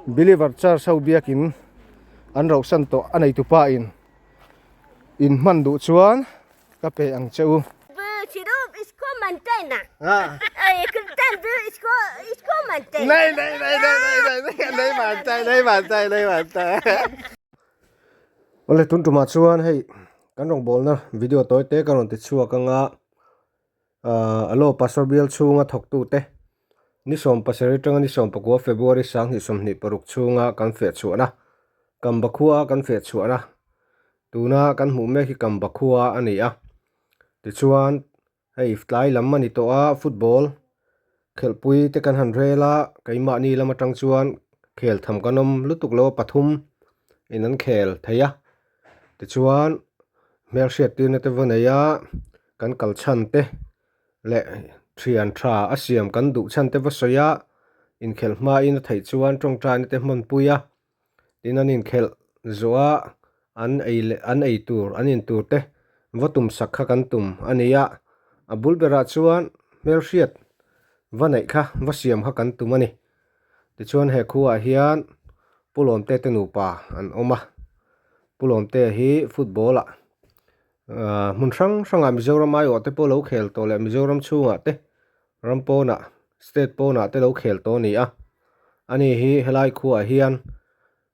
Believer Church ho biakin an rauhsan tawh a neitu pa in in hman duh chuan ka pe ang che u. Awle tun tumah chuan hei kan rawngbawlna video tawi te ka rawn ti chhuak anga ahh alo pastor bial chhunga thawktute Ni 17 atanga ni 19 February 2026 chhunga kan feh chhuahna, Kamba khua kan feh chhuahna, tuna kan hmuh mek hi Kamba khua a ni a. Tichuan, hei tlai lam a ni tawh a, football khelhpui te kan han rel a, keimahni lam atang chuan khel tham kan awm lutuk lo a, pathum in an khel thei a. Tichuan, hmelhriat tirna te va nei a, kan kal chhan te leh thian tha a siam kan duh chhan te va sawi a, inkhelh hmain a theih chuan tawngtaina te hmanpui a, tin an inkhelh zawh a an ei leh an ei tur an in tur te va tum sak kha kan tum a ni a, a bul berah chuan hmelhriat va neih kha va siam kha kan tum a ni. Tichuan he khuaah hian Pu Lawmte te nupa an awm a, Pu Lawmte hi football ah Ahh hmun hrang hrangah Mizoram aiawh te pawh lo khel tawh leh Mizoram chhungah te ram pawnah state pawnah te lo khel tawh a ni a ani hi helai khuaah hian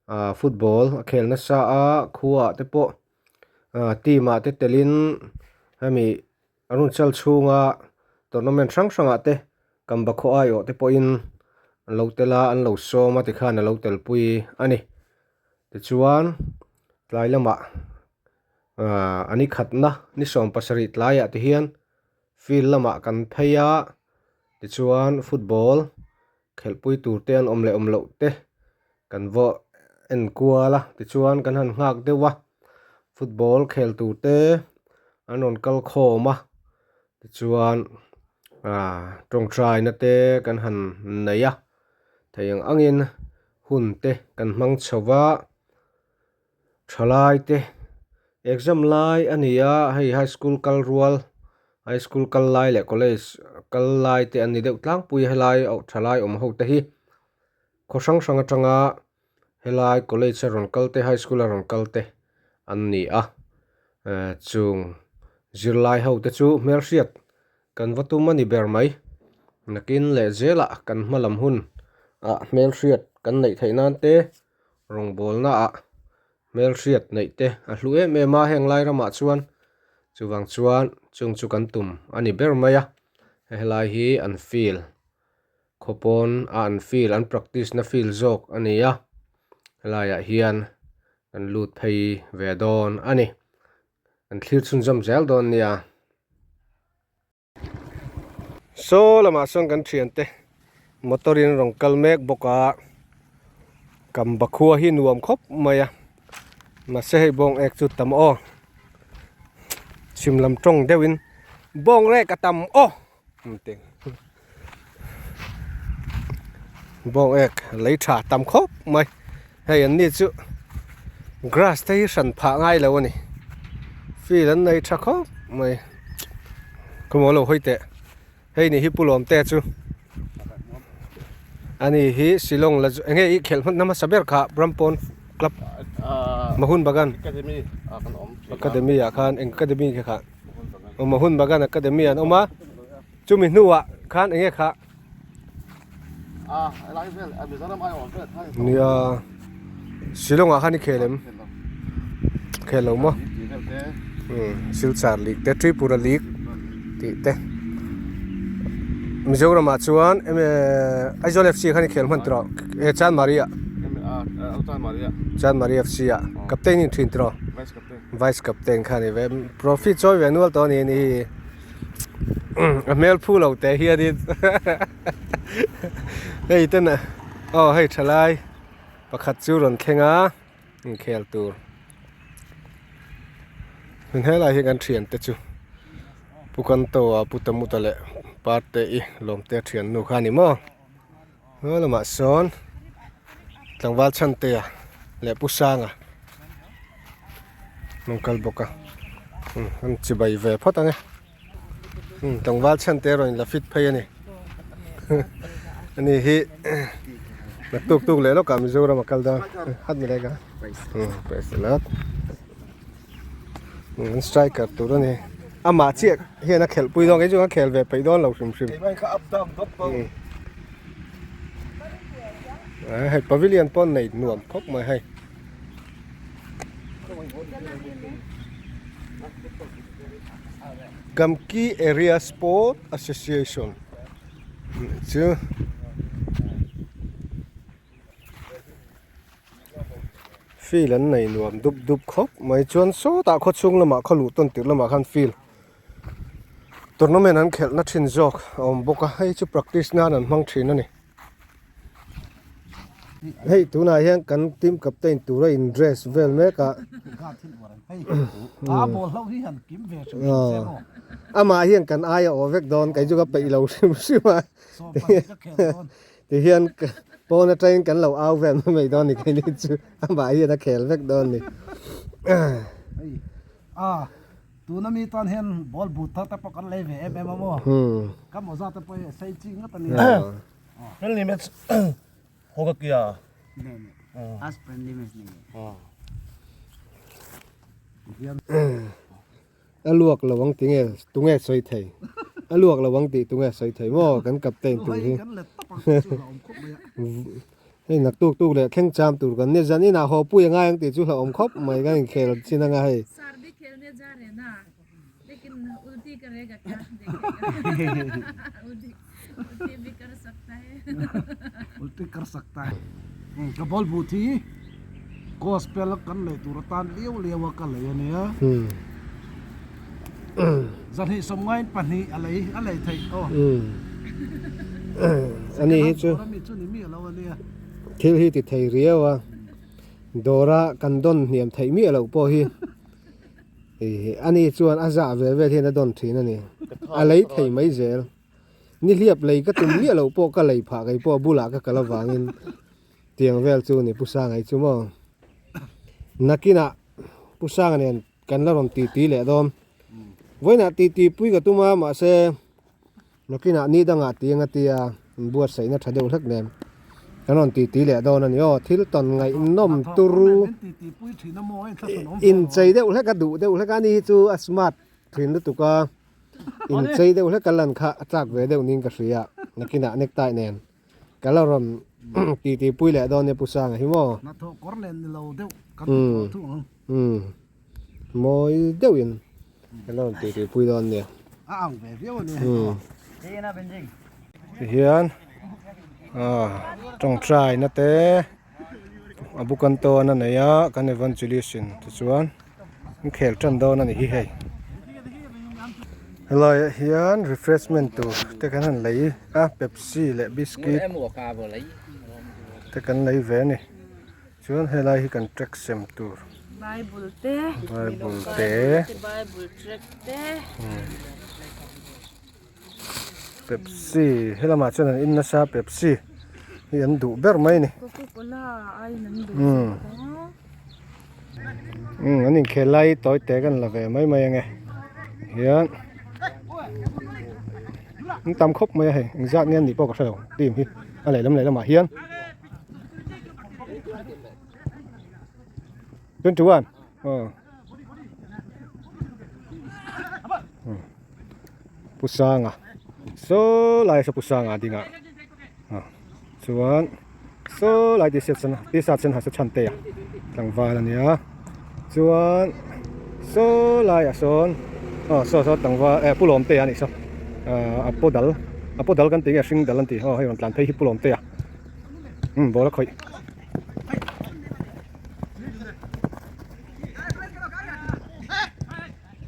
ahh football a khel nasa a khuaah te pawh ahh team ah te telin hemi a rawn chal chhunga tournament hrang hrangah te Kambakhaw aiawh te pawhin an lo tel a an lo sawm a tikhan a lo telpui a ni tichuan tlai lamah. Ahh a ni khatna ni 17 tlaiah te hian field lamah kan phei a tichuan football khelhpui tur te an awm leh awm loh te kan vaw en kual a tichuan kan han nghak deuh a football khel tur te an rawn kal khawm a tichuan ahh tawngtaina te kan han nei a thei ang angin hun te kan hmang chho va. Thalai te exam lai a ni a hei high school kal rual high school kal lai leh college kal lai te an ni deuh tlangpui a helai thalai awm ho te hi khaw hrang hrang atanga helai college a rawn kal te high school a rawn kal te an ni a eh chung zirlai ho te chu hmelhriat kan va tum a ni ber mai nakin leh zelah kan hma lam hun ah hmelhriat kan neih theih nan te. Rawngbawlna ah hmelhriat neih te a hlu em em a heng lai ramah chuan chuvang chuan chung chu kan tum a ni ber mai a helai hi an field khawpawn a an field an practice na field zawk a ni a helaiah hian kan lut phei ve dawn a ni kan thlir chhunzawm zel dawn nia. Saw lamah sawn kan thiante motor in rawn kal mek bawk a Kamba khua hi nuam khawp mai a mahse hei bawng ek chu tam aw chhim lam tawng deuh in bawng rek a tam aw Bawng ek lei tha tam khawp mai hei an ni chu grass te hi hran phah ngai lo a ni field an nei tha khawp mai khawmaw lo hawi teh hei ni hi pu lawm te chu ani hi Shillong la eng nge i khelh hman na hmasa ber kha Brampawn club Mohun Bagan academy ah khan eng academy kha kha Mohun Bagan academy an awm a. Chumi hnuah khan enge kha? Nia Shillong ah khan i khel em? Khel lo maw? Silchar League te Tripura League tih te Mizoram ah chuan Aizawl FC khan i khel hman tawh e Chanmari ah Chanmari FC ah captain in thin tawh Vice captain kha ni ve trophy chawi ve nual tawh a ni ni hi. A hmel phu lo teh hianin hei ten a aw hei thalai pakhat chu rawn thleng a inkhel tur hun helai hi kan thian te chu pu kanto a pu tamuta leh parte i lawmte a thian nu kha a ni maw he lamah sawn tlangval chhantea leh pu sanga an kal bawk a an chibai ve phawt ang e tlangval chhante erawh in la fit phei a ni ani hi. Naktuk tuk leh lawkah Mizoram a kal dawn. Hat milega. Praise the Lord. An striker tur a ni. Amah chiah hian a khelh pui dawn kei chu a khel ve peih dawn lo hrim hrim. Hei pavilion pawh nei nuam khawp mai hei. Gamki Area Sport Association chu field an nei nuam dup dup khawp mai chuan sawtah khawchhung lamah khaw luh tawn tirh lamah khan field tournament an khelh na thin zawk a awm bawk a hei chu practice nan an hmang thin a ni. Hei tunah hian kan team captain tura in dress vel mek a. Amah hian kan aia awh vek dawn kei chu ka peih lo hrim hrim a. Tihian pawn atangin kan lo au vel mai mai dawn ni keini chu amah hian a khel vek dawn ni. Tuna mi tan hian ball but thar te pawh kan lei ve em em a maw? Ka mawza te pawh hi a sei chi ngawt a nia. Friendly match hoga kya? Nahi nahi aaj friendly match nahi hai. A luak lo ang ti nge tunge sawi thei? A luak lo ang tih tunge sawi thei maw kan captain tur hi? Hei naktuk tuk leh thleng cham tur kan nia zan inah haw pui a ngai ang tih chu hlauhawm khawp mai kan inkhel chin anga hei. Ka ball but hi gospel kan lei tur atan liau liau a ka lei a nia. Zahnih sawmngain pahnih a lei a lei theih aw. Ani hi chu thil hi ti thei riau a, dawra kan dawn hniam theih miah loh pawh hi ani chuan a zah ve vel hian a dawn thin a ni, a lei thei mai zel. Nihliap lei ka tum miah loh pawh ka lei phah kei pawh a bulah ka kal avangin tiang vel chu ni Pu Sanga hi chu maw. Nakinah Pu Sanga nen Kan la rawn titi leh dawn. Vawiinah titi pui ka tum a, mahse nakinah ni dangah ti anga tia inbuatsaihna tha deuh hlek nen kan rawn titi leh dawn a ni aw. Thil tawn ngaihnawm turu inchei deuh hlek a duh deuh hlek a, ani hi chu a smart thin lutuk a, inchei deuh hlek a lan kha a chak ve deuh niin ka hria nakinah necktie nen. Ka la rawn titi pui leh dawn nia Pu Sanga hi maw? Hnathawh kawr nen ni lo deuh kan ti tawh thung ang. Umm mawi deuhin ka la rawn titi pui dawn nia. A ang ve viau a nia hei pawh. Tihian tawngtaina te a bukan tawn a nei a kan evangelist in tichuan an khel tan dawn a ni hi hei. Helaiah hian refreshment tur te kan han lei a pepsi leh biscuit te kan lei ve a ni chuan helai hi kan track sem tur bible te bible te bible track te pepsi helamah chuan an in nasa pepsi hi an duh ber mai a ni coca cola aiin an duh zawk a. Umm an inkhel lai hi tawi te kan la ve mai mai ange hian an tam khawp mai a hei engzat nge an nih pawh ka hre lo team hi a lehlam lehlamah hian 21 aw Pu Sanga saw lai saw Pu Sanga a ding a chuan saw lai t-shirt sen t-shirt sen ha saw chhan te a tlangval a nia chuan saw laiah sawn aw saw saw tlangval eh Pu Lawmte a nih saw ahh a paw dal a paw dal kan tih nge a hring dal an tih aw hei rawn tlan phei hi Pu Lawmte a umm ball a khawih.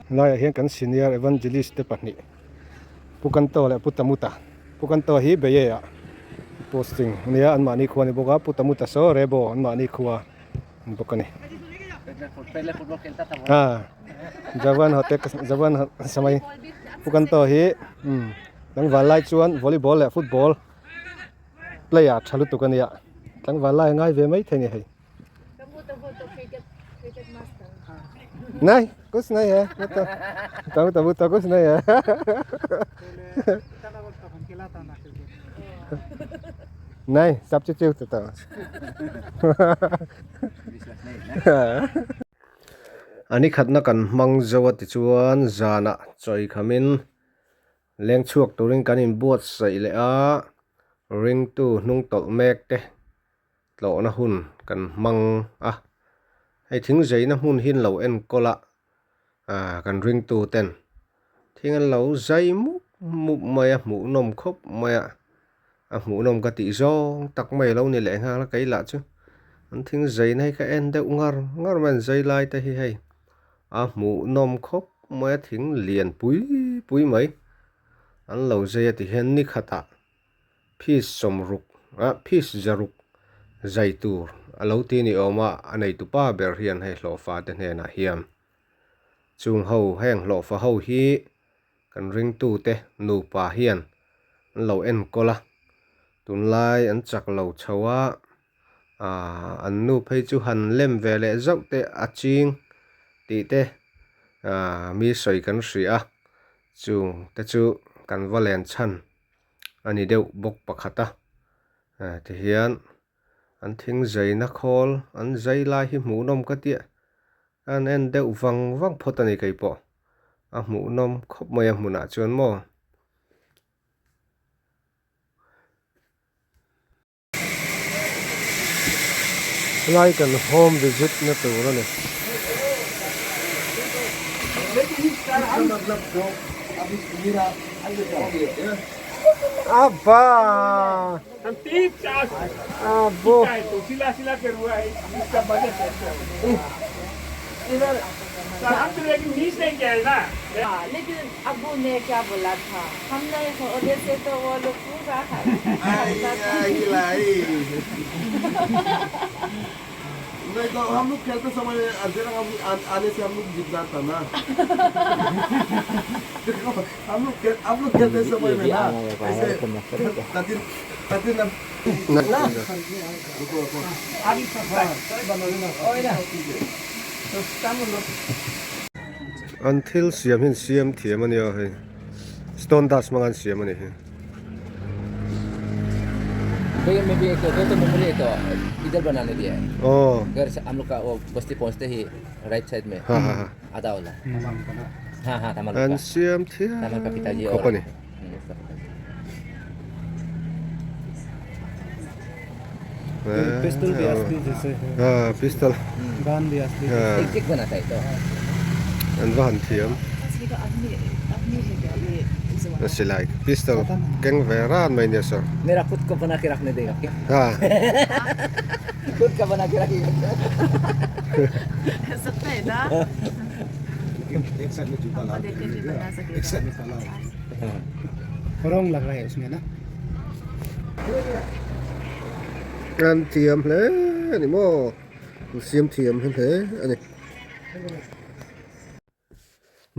Laiah hian kan senior evangelist te pahnih Pu Kanto leh Pu Tamuta Pu Kanto hi Beye ah posting a nia anmahni khua a ni bawk a Pu Tamuta saw Rebo anmahni khua a ni bawk a ni ah Jawan hote Jawan samai Pu Kanto hi umm tlangval lai chuan volleyball leh football player tha lutuk a nia tlangval lai a ngai ve maithei a ni hei. Nahi kuch nahi hai तब तब तो कुछ नहीं है। Nai substitute ta. A ni khatna kan hmang zo a tichuan zanah chawi khamin leng chhuak turin kan inbuatsaih leh a, ringtu hnung tawlh mek te tlawhna hun kan hmang a. Hei thing zeina hmun hi an lo enkawl a, ah kan ringtu ten thing an lo zai mup mup mai a, hmuhnawm khawp mai a, a hmuhnawm ka tih zawng tak mai a lo ni leh nghal a kei lah chu an thing zeina hi ka en deuh ngar ngar mai a an zai lai te hi hei a hmuhnawm khawp mai a thing lian pui pui mai an lo zai a ti hian ni khatah. Piece sawmruk ah piece zaruk zai tur a lo ti ni awm a, a neitu pa ber hian hei hlawhfa te hnenah hian chung ho heng hlawhfa ho hi kan ringtu te nupa hian an lo enkawl a, tunlai an chak lo chho a, ah an nu phei chu han lem ve leh zauh te a ching tih te ah mi sawi kan hria a, chung te chu kan va len chhan. a ni deuh bawk pakhat a eh tihian an thing zaina khawl an zai lai hi hmuhnawm ka tia an en deuh vang vang phawt a ni keipawh a hmuhnawm khawp mai a hmunah chuan maw. Helai kan home visit na tur a ni. Abba! Abo! नहीं तो हम लोग खेलते समय अर्जेंटीना आने से हम लोग जीतना था ना देखो हम लोग खेल हम लोग खेलते समय में ना ऐसे ततिन ततिन रुको रुको An thil siam hi an siam thiam a nia hei stone dust hmanga an siam a ni hi. Aw. An siam thiam khawp a ni. Pistol an va han thiam silai pistol keng ve ran mai nia sir An thiam hle a ni maw? An siam thiam hi hle a ni.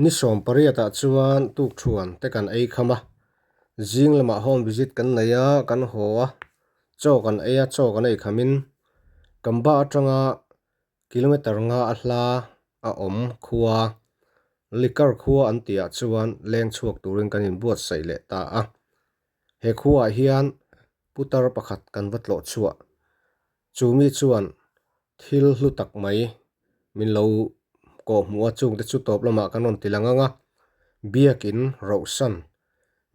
Ni sawm pariatah chuan tukthuan te kan ei kham a, zing lamah home visit kan nei a, kan haw a, chaw kan ei a, chaw kan ei khamin Kamba atanga kilometer nga a hla a awm khua Likar khua an tihah chuan leng chhuak turin kan inbuatsaih leh ta a. He khuaah hian putar pakhat kan va tlawh chhuah. Chu mi chuan thil hlu tak mai min lo kawh hmuh a, chungte chu tawp lamah kan rawn ti lang ang a, Biakin Rohsan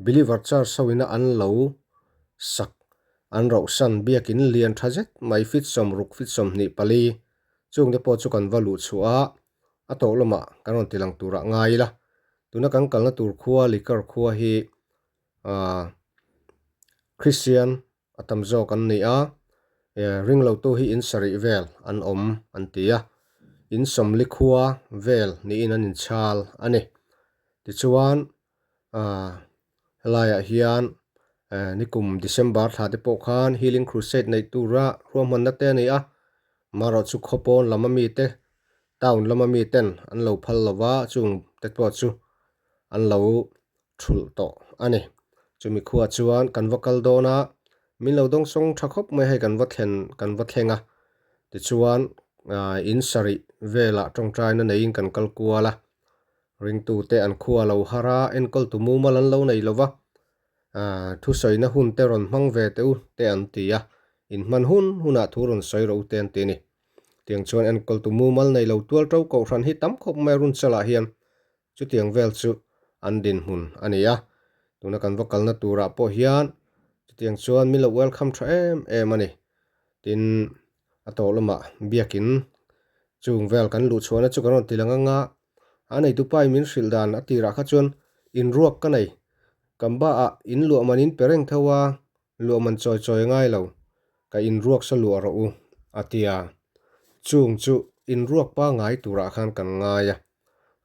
Believer Church hoina an lo sak an rohsan biakin lian tha zet mai feet sawmruk feet 24 chungte pawh chu kan va luh chhuah a, a tawh lamah kan rawn ti lang turah ngai ila. Tuna kan kalna tur khua Likar khua hi ahh Christian a tam zawk an ni a, ring lo tu hi in sarih vel an awm an ti a, in sawmli khua vel niin an inchhal a ni. Tichuan ahh helaiah hian nikum December thla te pawh khan Healing Crusade neih tura ruahmanna te a ni a, amaherawhchu khawpawn lam ami te town lama mi ten an lo phal lova chung te pawh chu an lo thulh tawh a ni. Chumi khuaah chuan kan va kal dawn a, min lo dawng sawng tha khawp mai hei kan va thlen kan va thleng a. Tichuan ah in sarih velah tawngtaina neiin kan kal kual a, ringtute an khua lo har a, enkawltu mumal an lo nei lo va. Aaa thusawina hun te rawn hmang ve teh u te an ti a, inhman hun hunah thu rawn sawi rawh u te an ti a ni. Tiang chuan enkawltu mumal nei lo tual to kohhran hi tam khawp mai Runchalah hian chutiang vel chu an dinhmun a ni a. Tuna kan va kalna turah pawh hian chutiang chuan min lo welcome tha em em a ni. Tin, a tawh lamah biakin chung vel kan luh chhuahna chu kan rawn ti lang anga a neitu pa in min hrilh dan a tirah kha chuan inruak ka nei. Kamba ah in luah man in pe reng tho a, luah man chawi chawi a ngai lo, ka inruak sa luah rawh u a ti a. Chung chu inruak pangai turah khan kan ngai a,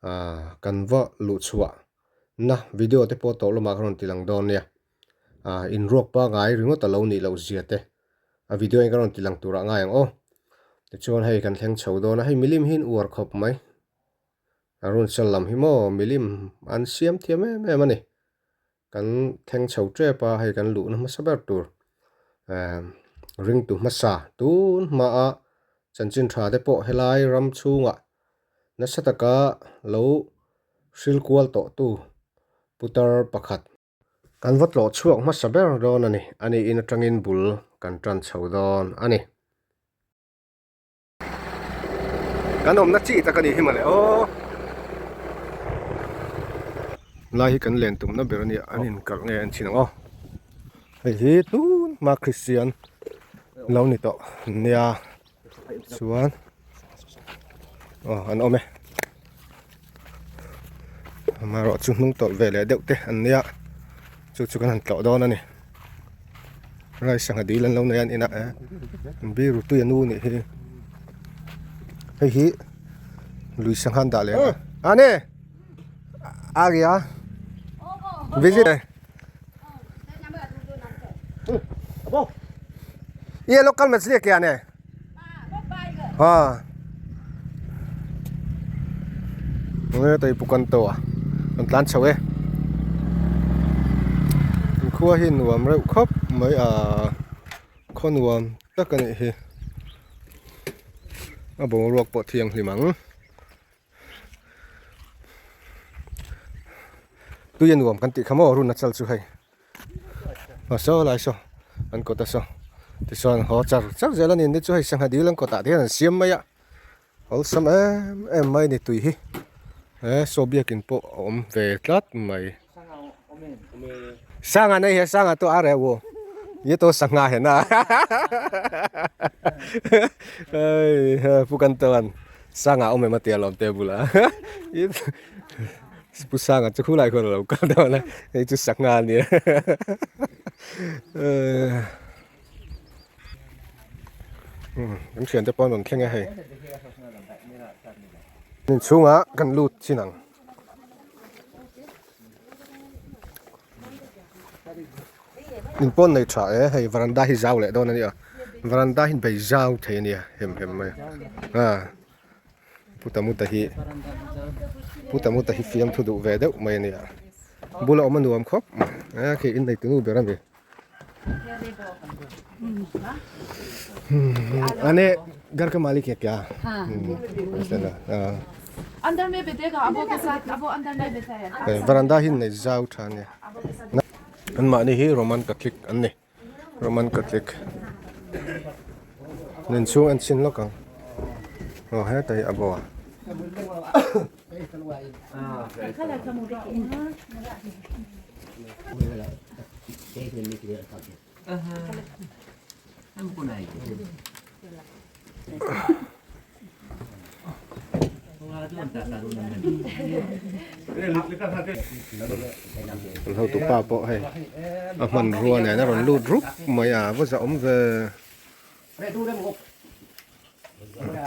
aaa kan va luh chhuah na video te pawh tawh lamah ka rawn ti lang dawn nia. Aaa inruak pangai ringawt a lo nih loh zia te a video in ka rawn ti lang turah ngai ang aw. Tichuan hei kan thleng chho dawn a, hei milim hi an uar khawp mai. A run sal lam hi maw milim an siam thiam em em a ni. Kan thleng chho tep a, hei kan luhna hmasa ber tur emm ringtu hmasa tun hmaa chanchin tha te pawh helai ram chhungah nasa taka lo hril kual tawh tu putar pakhat. Kan va tlawh chhuak hmasa ber dawn a ni, a ni in atangin bul kan tan chho dawn a ni. Kan awmna chi tak a nih hi mawle aw. Lai hi kan len tumna ber a nia, an inkalh nge an chhin ang aw. Hei hi tun hma Kristian lo ni tawh nia chuan aw an awm e. Amaherawh chu hnung tawlh ve leh deuh te an nia chu chu kan han tlawh dawn a ni. Rai sangha dil an lo nei a an inah eh an biru tui a nu nih hi hei hi lui sangha an dah leh ang a ane a ria visit ye local machli ke ane ha nge tei pukan to a an tlan chho e an khua hi nuam reuh khawp mai a khaw nuam tak a nih hi a boruak pawh thianghlim ang tui a nuam kan tih kha maw run a chal chu hei. Aw saw lai saw an kawt a saw tichuan haw char char zel a ni ni chu hei sangha dil an kawtah te hian an siam mai a awlsam em em mai a ni tui hi he saw biakin pawh a awm ve tlat mai sangha nei hian sangha chu a reuh aw ye to sangha hian a hei pu kan chuan sangha awm em a tia lawm table ah. Pu Sanga chu khulai khuan a lo kal dawn a, hei chu sangha a nia. Kan thiante pawh an rawn thleng a hei. Inchhungah kan lut chin ang. In pawn nei tha e, hei varanda hi zau leh dawn a nia. Varanda hi bei zau thei a nia hem hem mai a. Putamuta hi Putamuta hi fiamthu duh ve deuh mai a nia bula awm a nuam khawp mai a khi innei tu nu ber a ni ane ghar ka malik hai kya varanda hi nei zau tha a nia anmahni hi Roman Catholic an ni. Roman Catholic nen chhung an chhin lawk ang aw heta hi a bo a. An hotu pa pawh hei a hmanrua nen a rawn lut rup mai a va zah awm ve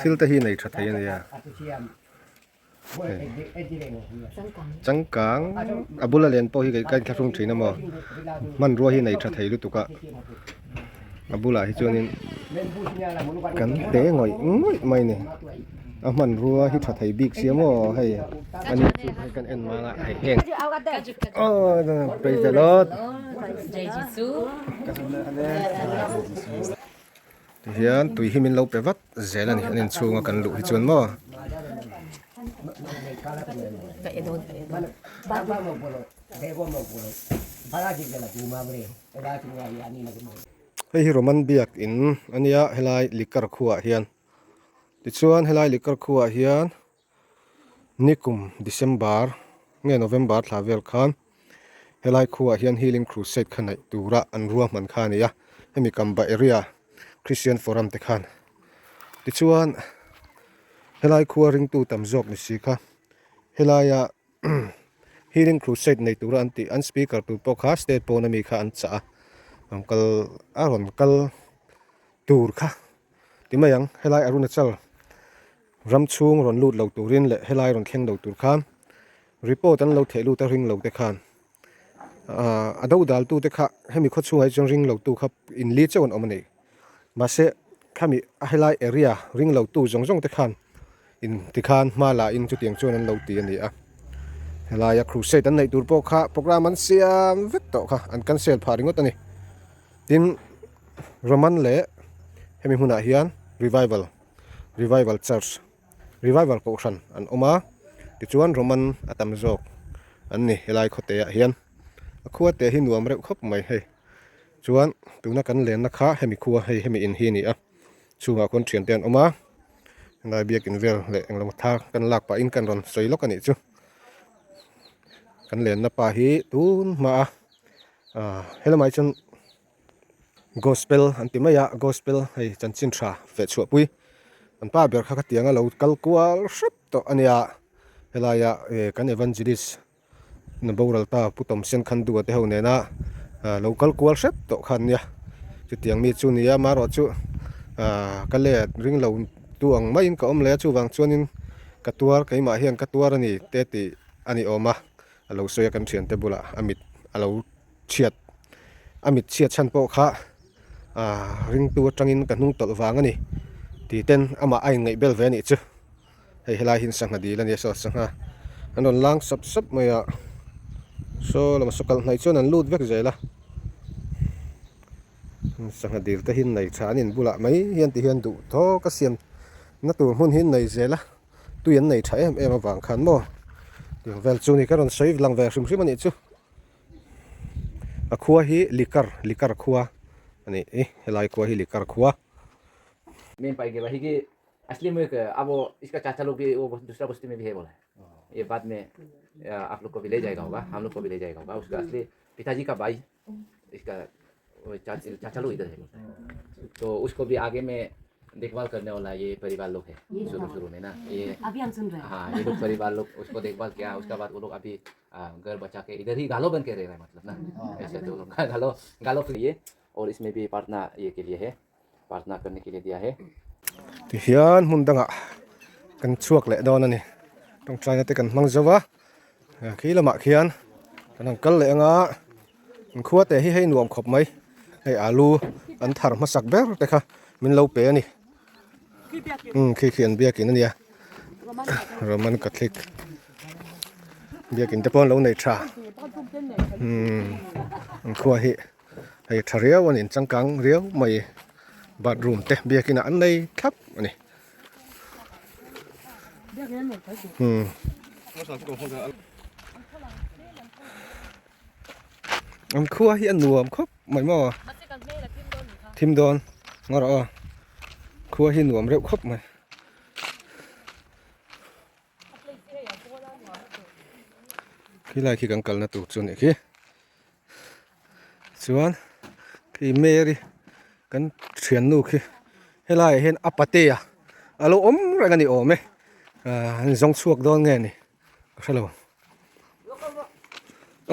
thil te hi nei tha thei a nia changkang a bula len pawh hi ka inthlahrung thin a maw hmanrua hi nei tha thei lutuk a a bulah hi chuanin kan te ngawih ngawih mai a ni a hmanrua hi tha thei bik sia maw hei ani chu hei kan en mang a hei heng aw praise the lord Tihian tui hi min lo pe vat zel a ni an inchhunga kan luh hi chuan maw. Hei hi Roman biak in a nia helai Likar khuaah hian tichuan helai Likar khuaah hian nikum December nge November thla vel khan helai khuaah hian Healing Crusade kha neih tura an ruahman kha a ni a hemi Kamba area Christian Forum te khan tichuan helai khua ringtu tam zawk ni si kha helaia Healing Crusade nei tura an tih an speaker tur pawh kha state pawn ami kha an chah a rawn kal a rawn kal tur kha ti mai ang helai Arunachal ram chhung rawn lut lo turin leh helai rawn thleng lo tur khan report an lo theh lut a ring lo te khan ahh a do dal tu te kha hemi khaw chhungah hi chuan ring lo tu kha in li chauh an awm a ni mahse khami a helai area ring lo tu zawng zawng te khan In tikhan hma la in chutiang chuan an lo ti a ni a, helaia crusade an neih tur pawh kha programme an siam vek tawh kha an cancel phah ringawt a ni. Tin, Roman leh hemi hmunah hian revival, revival church, revival kohhran an awm a, tichuan Roman a tam zawk an ni helai khawte ah hian. A khua te hi nuam reuh khawp mai hei. Chuan tuna kan lenna kha hemi khua hei hemi in hi a ni a. Chhungah khawn thiante an awm a, helai biakin vel leh englo thar kan lak pahin kan rawn sawi lawk a nih chu. Kan lenna pa hi tun hma a ah helamah hi chuan gospel an ti mai a, gospel hei chanchin tha feh chhuah pui an pa ber kha khatiang a lo kal kual hrep tawh a nia helaia eh kan evangelist Na boral ta Pu Tawmsen khan duh a te ho nena lo kal kual hrep tawh kha an nia. Chutiang mi chu nia amaherawh chu ka let ring lo tu ang maiin ka awm leh a chuvang chuanin ka tuar keimah hian ka tuar a ni te tih a ni awm a, a lo sawi a kan thiante bulah a mit a lo chhiat a mit chhiat chhan pawh kha ringtu atangin ka hnung tawlh vang a ni tih ten amah a inngaihbel ve a nih chu. Hei helai hi sangha dil a nia saw sangha an rawn lang sap sap mai a saw lam saw kalh hnaih chuan an lut vek zel a sangha dil te hi nei tha an in bulah mai hian ti hian duh thawk a siam na tur hmun hi an nei zel a tui an nei tha em em avang khan maw tiang vel chu ni ka rawn sawi lang ve hrim hrim a nih chu a khua hi likar likar khua a ni helai khua hi likar khua. असली में अब वो इसका चाचा लोग भी वो दूसरा बस्ती में भी है बोला है ये बाद में आप लोग को भी ले जाएगा होगा हम लोग को भी ले जाएगा होगा उसका असली पिताजी का भाई इसका वो चाचा लोग इधर है बोलता है तो उसको भी आगे में देखभाल करने वाला ये परिवार लोग है शुरू शुरू में ना ये अभी हम सुन रहे हैं हाँ ये लोग परिवार लोग उसको देखभाल किया उसका बाद वो लोग अभी घर बचा के इधर ही गालो बन के रह रहे हैं मतलब ना ऐसे तो लोग गालो गालो के लिए और इसमें भी प्रार्थना ये के लिए है प्रार्थना करने के लिए दिया है Ti hian hmun dangah kan chhuak leh dawn a ni tawngtaina te kan hmang zo va khi lamah khian kan han kal leh anga an khua te hi hei nuam khawp mai hei alu an thar hmasak ber te kha min lo pe a ni umm khi khi an biakin a nia Roman Catholic biakin te pawh an lo nei tha umm an khua hi. Hei tha riau a ni changkang riau mai bathroom te biakin ah an nei thlap a ni umm an khua hi a nuam khawp mai maw thim dawn ngaw rawh aw khua hi nuam reuh khawp mai. Khilai khi kan kalna tur chu a nih khi. Chuan khi Mary kan thiannu khi helaiah hian a patea a lo awm reng a ni awm e ah an zawng chhuak dawn nge ni ka hre lo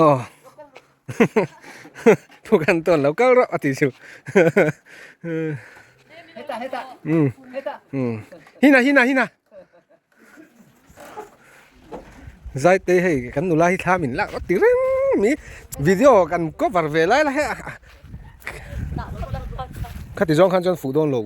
aw thu kan tawn lo kal rawh a tih chu um um hina hina hina. Zaite hei kan nula hi thla min lak ti reng mai video kan cover ve lai la he khati zawng khan chuan fuh dawn lo.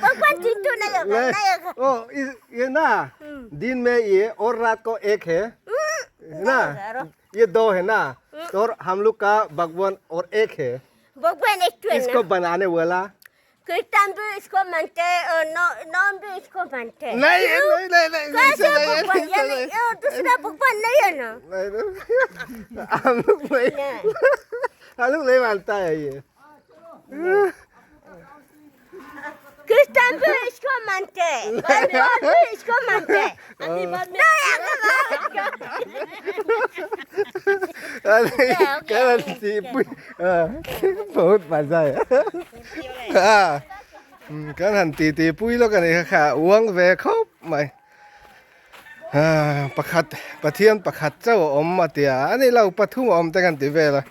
भगवान चिंटू नहीं होगा नहीं होगा ओ ये ना दिन में ये और रात को एक है ना ये दो है ना तो और हम लोग का भगवान और एक है भगवान एक तो है इसको ना बनाने वाला क्रिश्चियन भी इसको मानते हैं और नॉन भी इसको मानते हैं नहीं नहीं नहीं नहीं कैसे ऐसे नहीं, भगवान ये ऐसे नहीं नहीं। ये दूसरा भगवान नहीं है ना नहीं, नहीं। हम लोग नहीं नहीं। हम लोग नहीं मानता है ये क्रिश्चियन भी इसको मानते हैं और नॉन भी इसको मानते हैं नहीं अरे क्या बहुत मजा है à kan han ti ti pui lo kan kha kha uang ve khop mai à pakhat pathian pakhat chau a awm a tia ani lo pathum a awm te kan ti vel a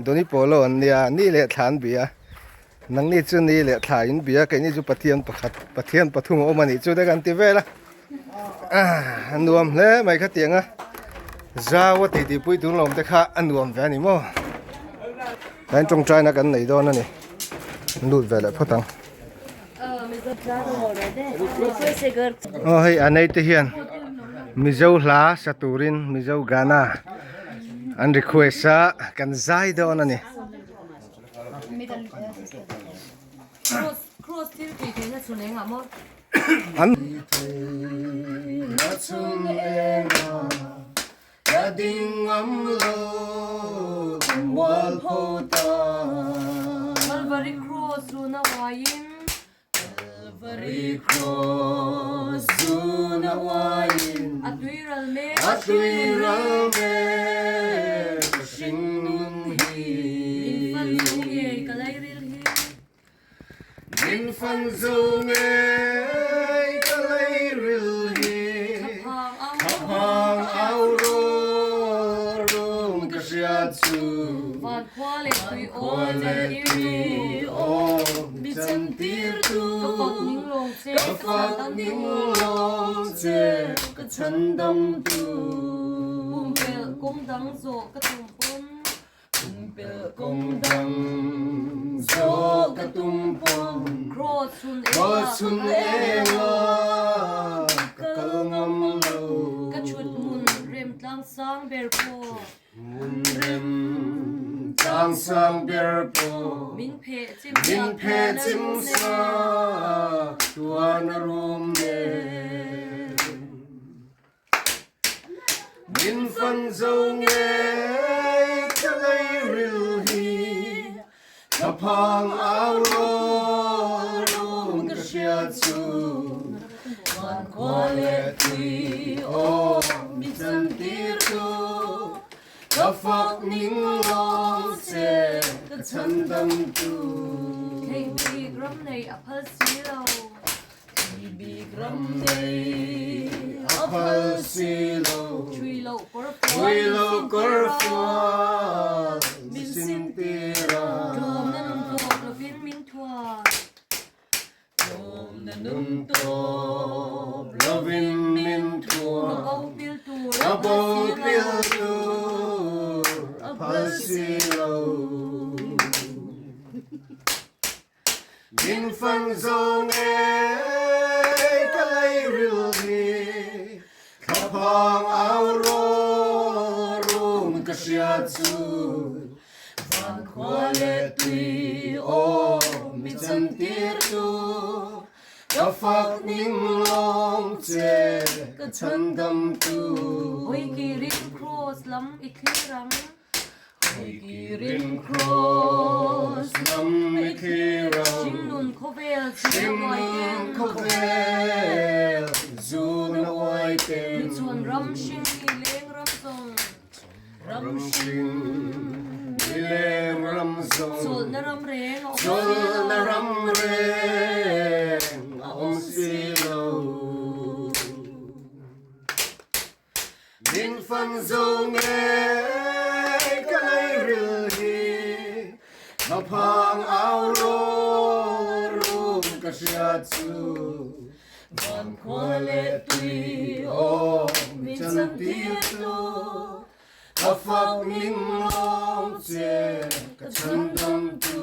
doni polo an nia ni leh thla an bia nangni chu ni leh thla in bia keini chu pathian pakhat pathian pathum a awm a nih chu te kan ti vel a a nuam hle mai kha tiang a zau a ti ti pui tur lawm te kha a nuam ve a ni maw tlai tawngtaina kan nei dawn a ni lut ve leh phawt ang. Aw hei a nei te hian Mizo hla sa turin Mizo gana an request a kan zai dawn a ni. An Ka ding ngam lo ka mual pho ta. Calvary Cross zuna uaiin. Calvary Cross zuna uaiin. A tui ral mek A tui ral mek ka hring nun hi. Min fan zo ngei ka lairil hi. Min fan zo ngei ka lairil hi. Thlaphang au rawl rum ka hriat chu. Van khua leh tui aw mi chantir tu. Ka fak ning lawng che Ka fak ning lawng che ka chan dam tu. Pumpelh kawng dang zawh ka tum pawn. Pumpelh kawng dang zawh ka tum pawn. Cross chhun engah Cross chhun engah ka kal ngam lo. Ka chhut hmun rem tlang sang ber pawh. Hmun rem tlang sang ber pawh. Min pheh chim Min pheh chim sak tuan a rum nen. Min fan zo ngei ka leiril hi ka phang au rawl rum ka hriat chu van khua leh tui aw mi chan tir tu ka fak ning lawng che ka chhan dam tu. Theih bik ram nei a phal si lo. Thui bik ram nei a phal si lo. Thui loh kawr fual min sin tir a. Tlawmna nun tawp lovin min thuah. Tlawmna nun tawp lovin min thuah. Ka bo pil tur a phal si lo. A phal si lo. Min fan zo ngei ka leiril hi thlaphang au rawl rum ka hriat chu van khua leh tui aw mi chan tir tu ka fak ning lawng che ka chhan dam tu. Hawi kirin cross lam i thlir ang. Hawikirin cross lam i thlir ang. Hringnun khawvel zun a uai ten. Michuan ram hring ni leng ram zawng. Ram hring ni leng ram zawng. Chawlhna ram reng a awm si lo. Chawlhna ram reng a awm si lo. Min fan zo ngei ka leiril hi thlaphang au rawl rum ka hriat chu van khua leh tui aw mi chan tir tu ka fak ning lawng che ka Chhandamtu.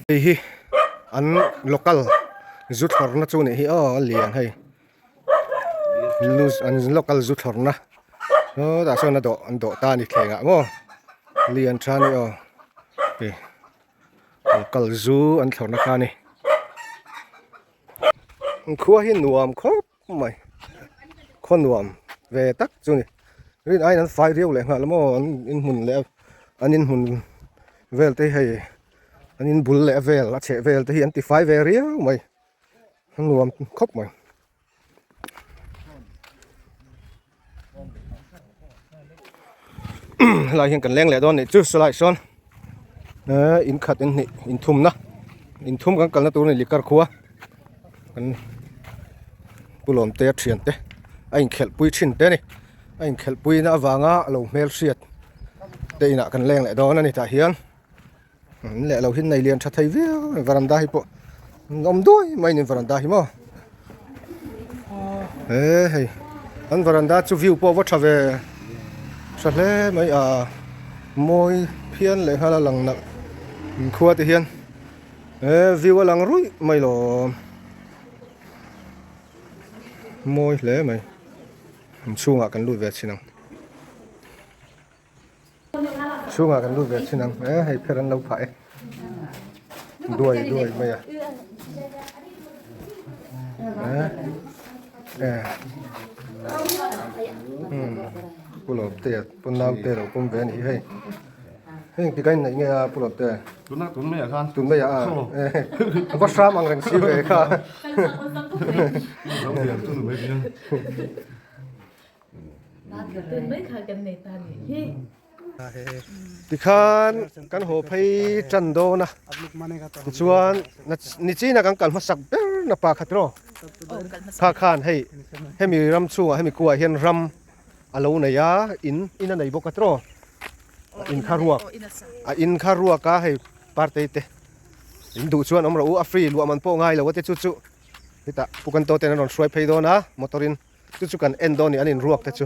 Hei hi an local zu thlawrna chu nih hi aw a lian hei an local zu thlawrna aw tah sawn a dawh an dawh ta a ni thleng ah maw lian tha a ni aw hei local zu an thlawrna kha a ni khua hi nuam khawp. mai khaw nuam ve tak chu ni rin aiin an fai riau leh nghal maw an inhmun leh an inhmun vel te hi hei an inbul leh vel a chheh vel te hi an ti fai ve riau mai a nuam khawp mai. Helai hian kan leng leh dawn nih chu sawlai sawn ehh in khat in hnih in thumna in thum kan kalna tur a ni likar khua kan pu lawm te a thian te a inkhelh pui thin te a ni a inkhelh pui na avanga a lo hmel hriat te inah kan leng leh dawn a ni tah hian. An leh lo hi nei lian tha thei viau a varanda hi pawh an awm duai mai a ni varanda hi maw he hei an varanda chu view pawh a va tha ve tha hle mai a mawi phian leh nghal a lang nalh inkhua te hian he view a lang ruih mai lawm mawi hle mai inchhungah kan lut ve chhin ang. Chhungah kan lut ve thin ang e hei pher an lo phah e duai duai mai a e pu lawm te pu nau te lo pawm ve a nih hi hei hei engtik a inneih nge a pu lawm te tuna tun mai ah khan tun mai ah a va hram ang reng si ve kha. Tikhan kan haw phei tan dawn a tichuan nichina kan kal hmasak ber na pa kha tiraw kha khan hei hemi ram chhungah hemi kuah hian ram a lo nei a in in a nei bawk a tiraw in kha ruak a in kha ruak a hei partei te in duh chuan awm rawh u a free luah man pawh ngai lo a te chu chu hetah pu kan tawten an rawn hruai phei dawn a motor in. Chu chu kan en dawn a ni an inruak te chu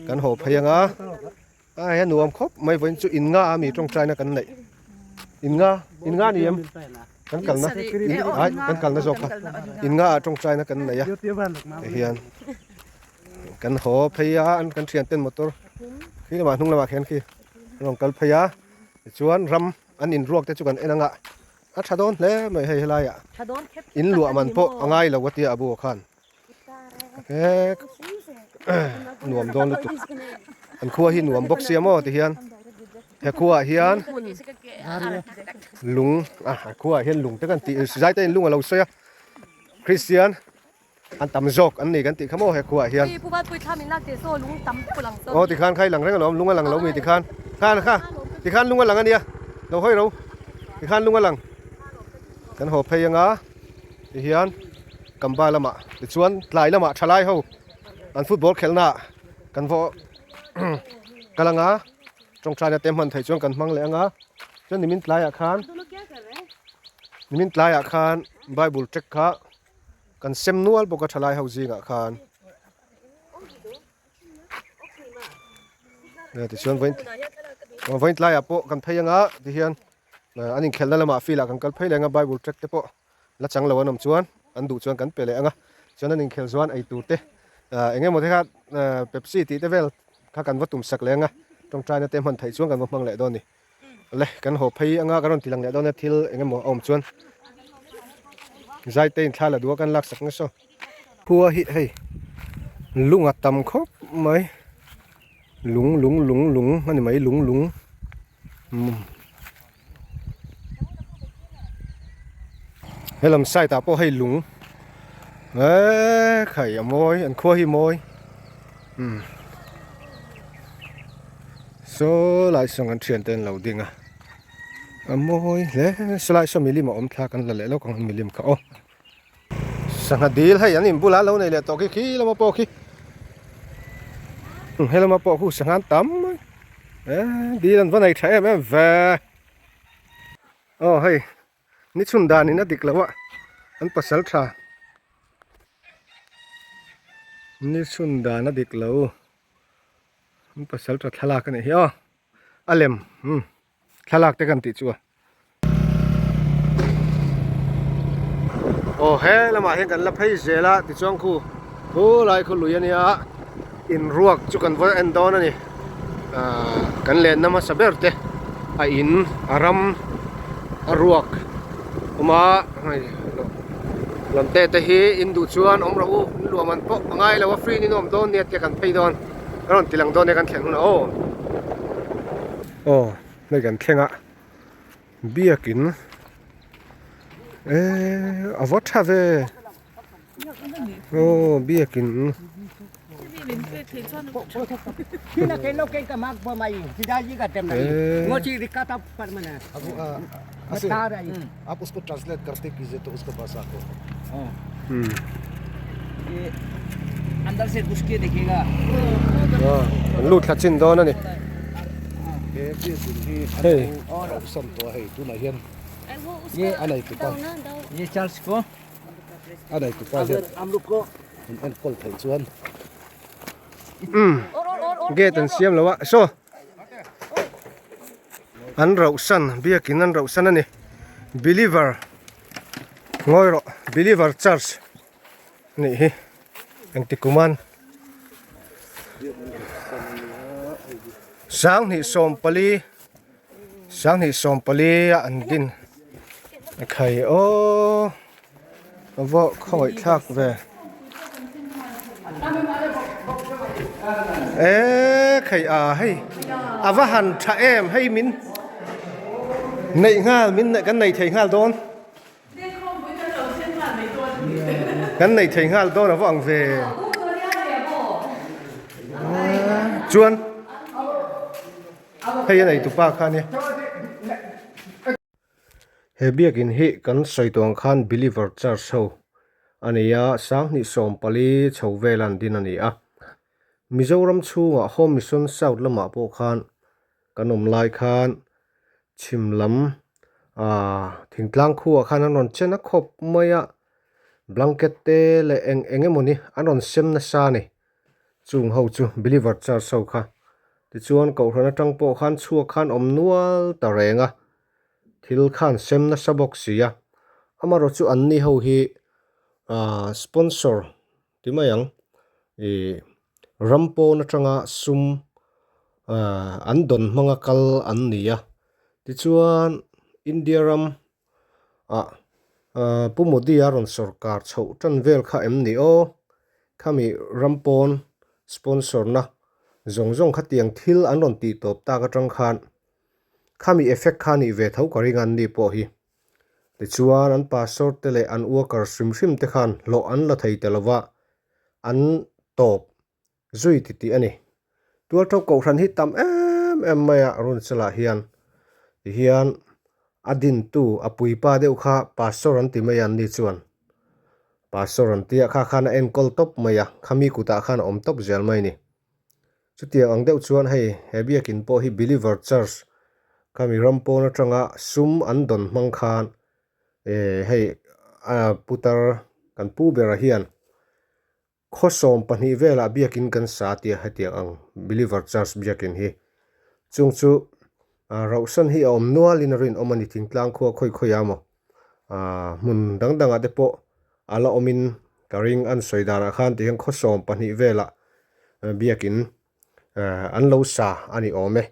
kan haw phei ang a a hei a nuam khawp mai vawiin chu in nga a mi tawngtaina kan neih in nga in nga ni em kan kalna ai kan kalna zawk kha in nga ah tawngtaina kan nei a ti hian kan haw phei a an kan thian ten motor khi lamah hnung lamah khian khi an rawn kal phei a tichuan ram an inruak te chu kan en ang a a tha dawn hle mai hei helaiah in luah man pawh a ngai lo a tia a bu ah khan. Nuam dawn lutuk an khua hi nuam bawk sia maw ti hian he khuaah hian lung a khuaah hian lung te kan tih zai te in lung a lo sawi a Christian an tam zawk an ni kan tih kha maw he khuaah hian aw tikhan kha i lang reng alawm lung a lang lo mi tikhan khan kha tikhan lung a lang ania lo hawi ro tikhan lung a lang kan haw phei anga tihian. Kamba lamah tichuan tlai lamah thalai ho an football khelhna ah kan vaw kal anga tawngtaina te hman theih chuan kan hmang leh anga chuan nimin tlaiah khan nimin tlaiah khan bible track kha kan sem nual bawk a thalai ho zingah khan tichuan vawiin vawiin tlaiah pawh kan phei anga tihian an inkhelhna lamah field ah kan kal phei leh anga bible track te pawh. La chang lo an awm chuan an duh chuan kan pe leh ang a, chuan an inkhel chuan ei tur te eng emaw te kha Pepsi tih te vel kha kan va tum sak leh ang a, tawngtaina te hman theih chuan kan va hmang leh dawn a ni. Le kan haw phei anga kan rawn ti lang leh dawn a thil eng emaw a awm chuan zai te in thla la duh a kan lak sak nasa. Khua hi hei lung a tam khawp mai lung lung lung lung a ni mai lung lung. Helam side ah pawh hei lung eee khai a mawi an khua hi mawi umm saw lai sawn kan thian te an lo ding a a mawi hle saw lai saw milim a awm thla kan la leh lawk ang milim kha aw sangha dil hei an inbulah an lo nei leh tawh khi khi lama pawh khi helama pawh khu sangha an tam mai eee dil an va nei tha em em ve aw hei ni chhun dan in a dik loh a an pasal tha ni chhun dan a dik lo. An pasal tha thlalak a nih hi aw a lem umm thlalak te kan tih chu a. Aw he lamah hian kan la phei zel a tichuan khu khu lai khu lui a nia in ruak chu kan va en dawn a ni ahh kan lenna hmasa ber te a in a ram a ruak awm a hei lam te te hi in duh chuan awm rawh u in luah man pawh a ngai lo a free in awm dawn nia tia kan phei dawn ka rawn ti lang dawn nia kan thlen hunah aw aw hei kan thleng a. Biakin eee a va tha ve aw biakin an lut thla chin dawn a ni hei gate an siam lo a saw an rauh san biakin an rauh san a ni believer. Ngawi rawh Believer Church anih hi engti kuman 2024 2024 a an din ekhai aw a vawh khawngaih thlak ve e khai a hei a va han tha em hei min neih nghal min kan nei thei nghal dawn. Kan neih thei nghal dawn a va ang ve. Chuan hei a nei tupa kha ania. He biakin hi kan sawi tawh ang khan Believer Church ho a nei a, 2024 chho vel an din a ni a. Mizoram chhungah Home Mission South lamah pawh khan kan awm lai khan chhim lam ahh thingtlang khuaah khan an rawn chen a khawp mai a blanket te leh eng eng emawni an rawn sem nasa a ni chung ho chu believer church ho kha tichuan kohhran atang pawh khan chhuak khan awm nual ta reng a thil khan sem nasa bawk si a amaherawh chu an ni ho hi ahh sponsor ti mai ang ih ram pawn atanga sum ahh an dawn hmanga kal an ni a tichuan India ram ah ahh Pu Modi a rawn sawrkar chhoh tan vel kha em ni aw khami ram pawn sponsor na zawng zawng khatiang thil an rawn tih tawp tak atang khan khami effect kha nih ve tho ka ring a an ni pawh hi. Tichuan an pastor te leh an workers hrim hrim te khan hlawh an la thei ta lova, an tawp zui ti tih a ni. Tualtho kohhran hi tam em em mai a Runchalah hian tihian a dintu a puipa deuh kha pastor an ti mai a anni chuan pastor an tia kha khan a enkawl tawp mai a, khami kutah khan a awm tawp zel mai a ni. Chutiang ang deuh chuan hei he biakin pawh hi Believer Church khami ram pawn atanga sum an dawn hmang khan eh hei putar kan pu bera hian khaw 12 velah biakin kan sa tia hetiang ang Believer Church biakin hi chung chu rauhsan hi a awm nualin a rinawm a ni thingtlang khua khawi khawi a maw hmun dang dangah te pawh a la awmin ka ring an sawi danah khan tihian khaw 12 velah biakin an lo sa a ni awm e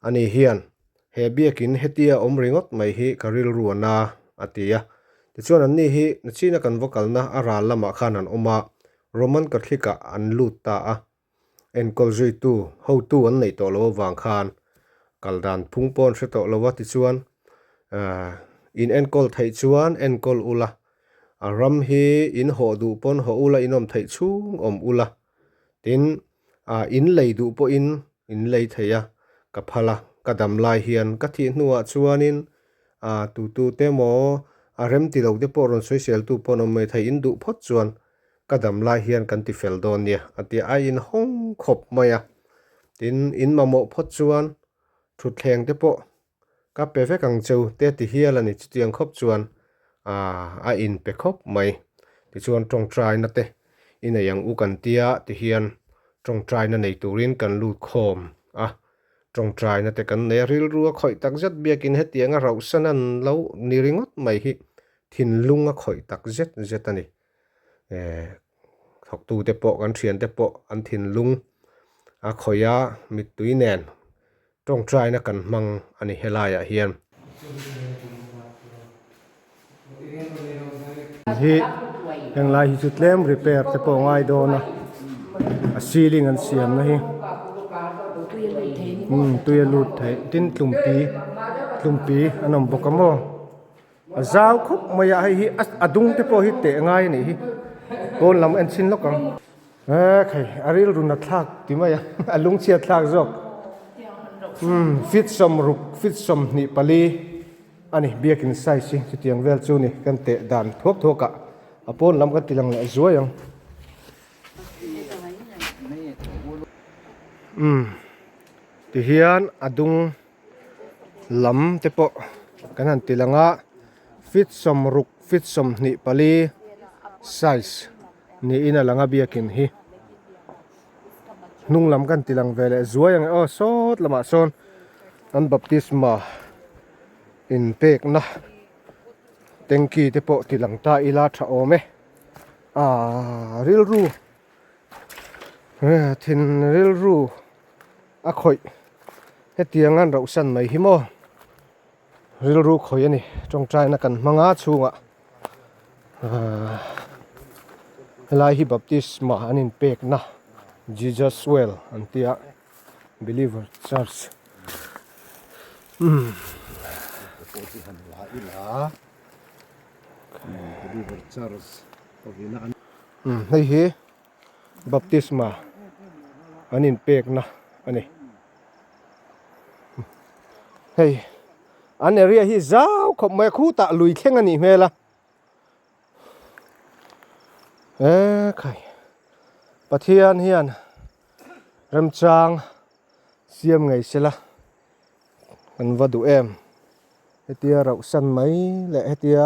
ani hian he biakin hetia awm ringawt mai hi ka rilru a na a ti a tichuan an ni hi nachina kan va kalna a ral lamah khan an awm a Roman Catholic ah an lut ta a enkawl zuitu hotu an neih tawh loh avang khan kal dan phung pawh an hre tawh lo a tichuan ahh in enkawl theih chuan enkawl ula a ram hi in hawh duh pawn hawh ula in awm theih chhung awm ula tin ah in lei duh pawhin in lei thei a ka phal a ka dam lai hian ka thih hnuah chuanin ah tutu te emaw a rem ti lo te pawh rawn sawisel tu pawh an awm mai thei in duh phawt chuan ka dam lai hian kan ti fel dawn nia a ti a in hawng khawp mai a tin in mamawh phawt chuan thutthleng te pawh ka pe vek ang cheu te ti hial a ni chutiang khawp chuan aah a in pe khawp mai tichuan tawngtaina te i nei ang u kan tia ti hian. Tawngtaina nei turin kan lut khawm a, tawngtaina te kan nei a, rilru a khawih tak zet biakin hetiang a rauhsan an lo ni ringawt mai hi thinlung a khawih tak zet zet a ni. Eh thawktute pawh kan thiante pawh an thinlung a khawih a, mittui nen tawngtaina kan hmang a ni helaiah hian. Hi henglai hi chu tlem repair te pawh a ngai dawn a a ceiling an siam na hi umm tui a lut theih tin tlumpi tlumpi an awm bawk a maw a zau khawp mai a hei hi a dung te pawh hi teh ngai a nih hi pawn lam en chhin lawk ang e khai a rilru na thlak ti mai a a lungchhiat thlak zawk umm feet sawmruk feet 24. A ni, biakin size hi chutiang vel chu ni kan teh dan thuak thuak ah a pawn lam kan ti lang leh zuai ang. Umm tihian a dung lam te pawh kan han ti lang a feet 60 feet 24 size niin a lang a biakin hi hnung lam kan ti lang ve leh zuai ang e aw sawt lamah sawn. An baptisma inpekna tanky te pawh ti lang ta ila tha awm e aaa rilru thin rilru a khawih hetiang an rauhsan mai hi maw rilru khawih a ni tawngtaina kan hmang a chhungah aaa helai hi baptisma an inpekna Jesus well an tia. Believer church umm hei hi baptisma an inpekna a ni hei an area hi zau khawp mai a khutah lui thleng a nih hmel a e khai Pathian hian. Remchang siam ngei sela kan va duh em hetia rauh san mai leh hetia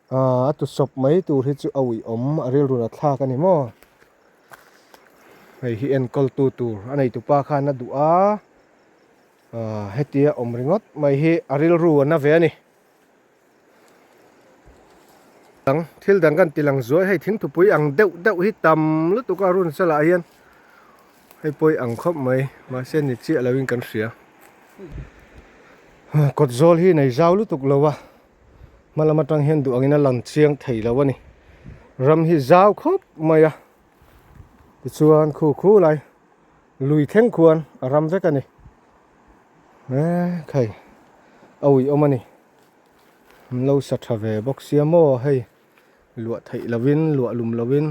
aaa a tu sawp mai tur hi chu a uih awm a rilru na thlak a ni maw hei hi enkawl tu tur a nei tupa khan a duh a aaa hetia awm ringawt mai hi a rilru a na ve a ni. Dang thil dang kan ti lang zuai hei thingthupui ang deuh deuh hi tam lutuk a run salah hian hei pawi ang khawp mai mahse ni chiah lo in kan hria kawt zawl hi nei zau lutuk lo a hma lam atang hian duh angin a lang chiang thei lo a ni ram hi zau khawp mai a tichuan khu khu lai lui thleng khuan a ram vek a ni e khai a ui awm a ni. An lo sa tha ve bawk sia maw hei luah theih lovin luah lum lovin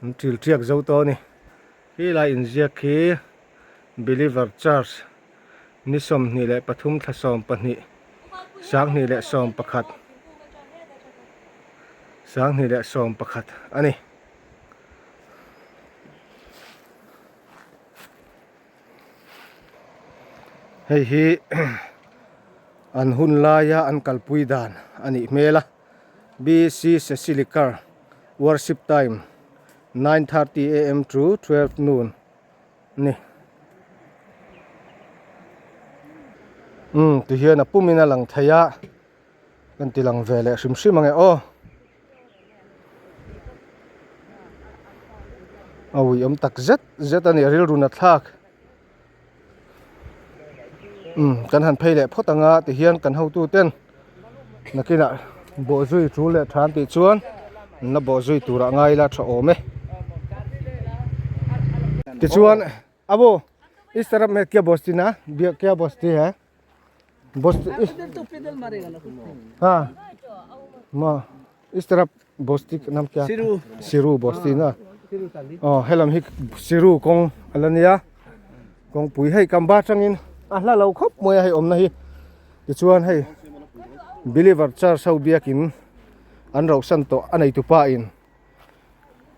an til tiak zo tawh a ni helai inziak hi believer church ni 23 thla 12 2011 2011 a ni. Hei hi an hun laia an kalpui dan a nih hmel a BC Sesilikar worship time 9:30 am to 12 noon a ni. Umm tihian a pumin a lang thei a kan ti lang ve leh hrim hrim ang e aw. A ui awm tak zet zet a ni rilru na thlak umm kan han phei leh phawt ang a tihian kan hotu ten nakinah bawhzui tul leh tha an tih chuan an la bawhzui turah ngai ila tha awm e tichuan abo is taraf me kya bosti na kya bosti hai. बस्ती हाँ ma इस तरफ बस्ती का नाम क्या सिरू सिरू बस्ती ना oh helam hi siru kawng ala nia kawngpui hei kamba atangin a hla lo khawp mai a hei awmna hi tichuan hei believer church ho biakin an rauhsan tawh a nei tupa in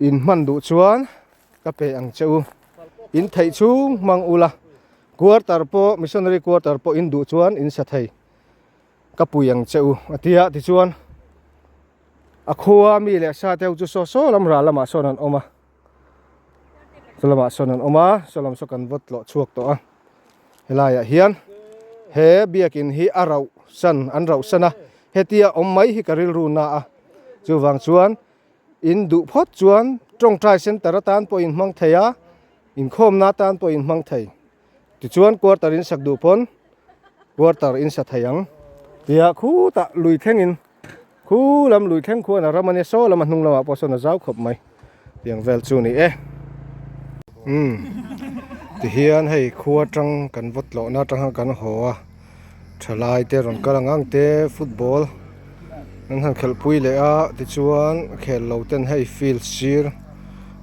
in hman duh chuan ka pe ang che u in theih chhung hmang ula quarter pawh missionary quarter pawh in duh chuan in sa thei ka pui ang che u a tia tichuan a khua mi leh sa te ho chu saw saw lam ral lamah sawn an awm a. Saw lamah sawn an awm a saw lam saw kan vawt tlawh chhuak tawh a helaiah hian he biakin hi a rauh san an rauh san a hetia awm mai hi ka rilru na a chuvang chuan in duh phawt chuan tawngtai center atan pawh in hmang thei a inkhawmna atan pawh in hmang thei. Tichuan quarter in sak duh pawn quarter in sa thei ang tia khutah lui thlengin khu lam lui thleng khuan a ram a nia saw lam a hnung lamah pawh sawn a zau khawp mai tiang vel chu ni e umm tihian hei khua atang kan vawt tlawhna atang khan kan haw a thalai te rawn kal ang ang te football an han khelh pui leh a tichuan khel lo ten hei field sir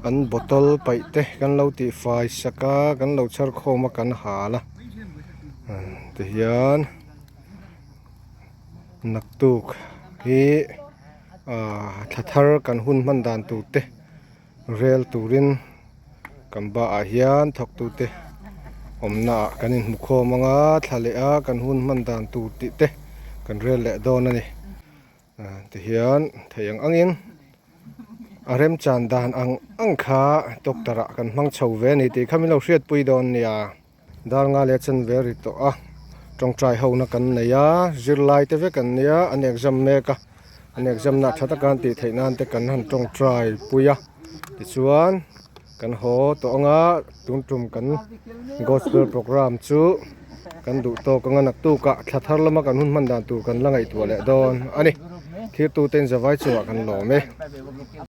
an bottle paih te kan lo tih fai sak a kan lo chhar khawm a kan hal a tihian naktuk hi ah thla thar kan hun hman dan tur te rel turin kan ba ah hian thawk tute awmna ah kan inhmu khawm ang a thla leh a kan hun hman dan tur tih te kan rel leh dawn a ni ah tihian theih ang angin a remchan dan ang ang kha doctor ah kan hmang chho ve a ni tih kha min lo hriatpui dawn nia. Dar nga leh chen ve ri tawh a tawngtai ho na kan nei a zirlai te vek an nia an exam mek a an exam na tha taka an tih theih nan te kan han tawngtai pui a tichuan kan haw tawh anga tun tum kan gospel program chu kan duh tawk anga naktuk ah thla thar lama kan hun hman dan tur kan la ngaihtuah leh dawn a ni thirtu te in zavai chungah kan lawm e.